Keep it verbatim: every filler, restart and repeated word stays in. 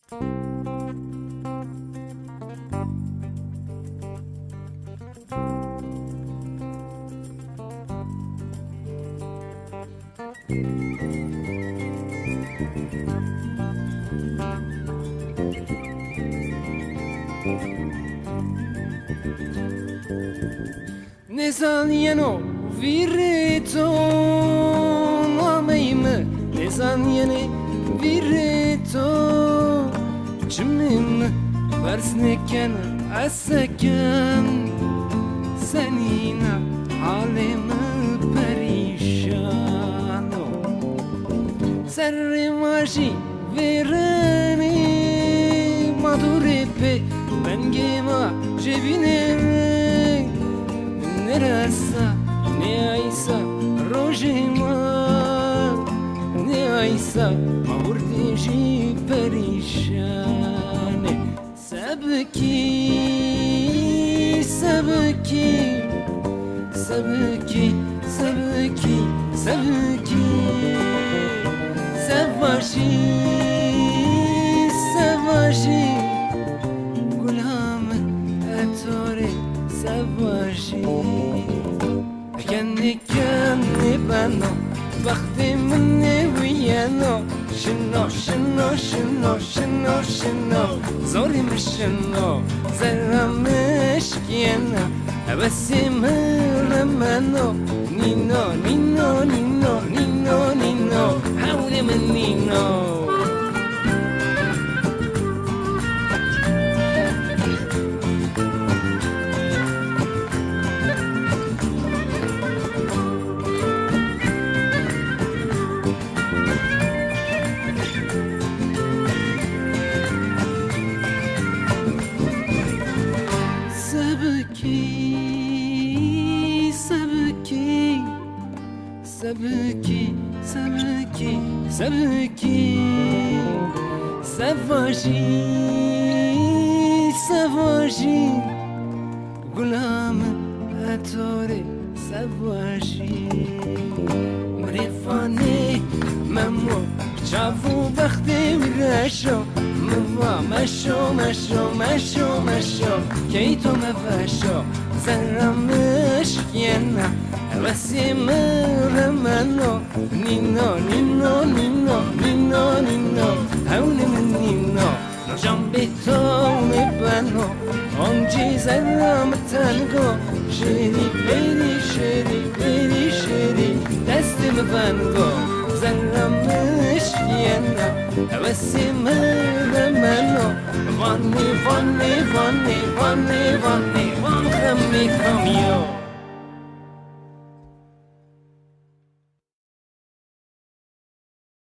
Nêzaniyeno vîrê to, nameyê mi nêzaniyene vîrê to. Çimê mi pers nêken ez sekem, senîna halê mi perîşan o. Serrê ma jî vêrenê, ma dûrê pê bengê ma jê bînêrê. Nêresa, nêaysa rojê ma, nêaysa ma hurdê jî perîşan e. Sebikî, sebikî, sebikî, sebikî, sebikî. Sevajî, sevajî, gula min, etorê sevajî. Kenê kenê beno, bextê min nêwiyeno. Şino, şino, şino, şino, şino, zorê min şino, zerra min şikiyena, hevesê min remeno. Nîno, nîno, nîno, nîno, nîno, hewlê min nîno. Sebikî, sebikî, sebikî, sebikî, sebikî. Sevajî, sevajî, gula min, etorê sevajî. Mirêvanê memo, çav û bextê wî reşo. Min va meşo, meşo, meşo, meşo, key to meveşo. Zerra min şikiyena, hevesê min remeno. Nîno, nîno, nîno, nîno, nîno, hewlê min nîno. Rojan bê to nêbeno, oncî zerra min tengo. Şêrî, bêrî, şêrî, bêrî, şêrî, destê min vengo. Zerra min şikiyena, hevesê min remeno. Vanê, vanê, vanê, vanê, vanê, van xemê kamyo.